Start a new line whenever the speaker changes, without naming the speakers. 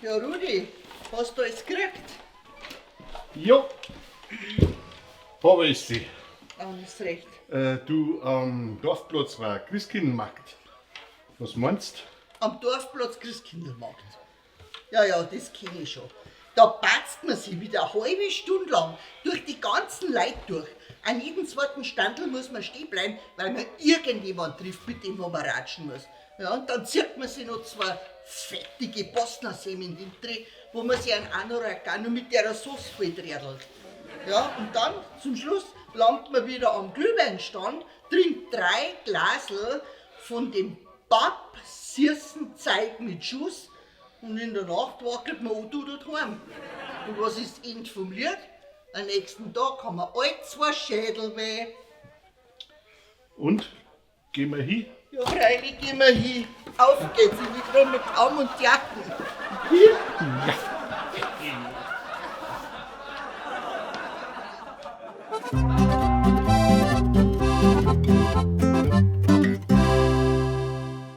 Ja, Rudi, hast du alles gekriegt?
Jo, hab ich sie.
Alles recht.
Du, am Dorfplatz war Christkindlmarkt. Was meinst?
Am Dorfplatz Christkindlmarkt. Ja, ja, das kenn ich schon. Da patzt man sich wieder eine halbe Stunde lang durch die ganzen Leute durch. An jedem zweiten Standel muss man stehen bleiben, weil man irgendjemand trifft, mit dem wo man ratschen muss. Ja, und dann zieht man sich noch zwei fettige Bosnersemmeln in den Dreh, wo man sich einen Anorak auch noch mit der Sauce vollträdelt. Ja, und dann zum Schluss landet man wieder am Glühweinstand, trinkt 3 Glasel von dem pappsüßen Zeug mit Schuss und in der Nacht wackelt man auch dort heim. Und was ist das Ende vom Lied? Am nächsten Tag haben wir alle 2 Schädel weh.
Und? Gehen wir hin?
Ja, freilich gehen wir hin. Auf geht's, ich will grad mit Arm und Jacken. Hin?
Ja.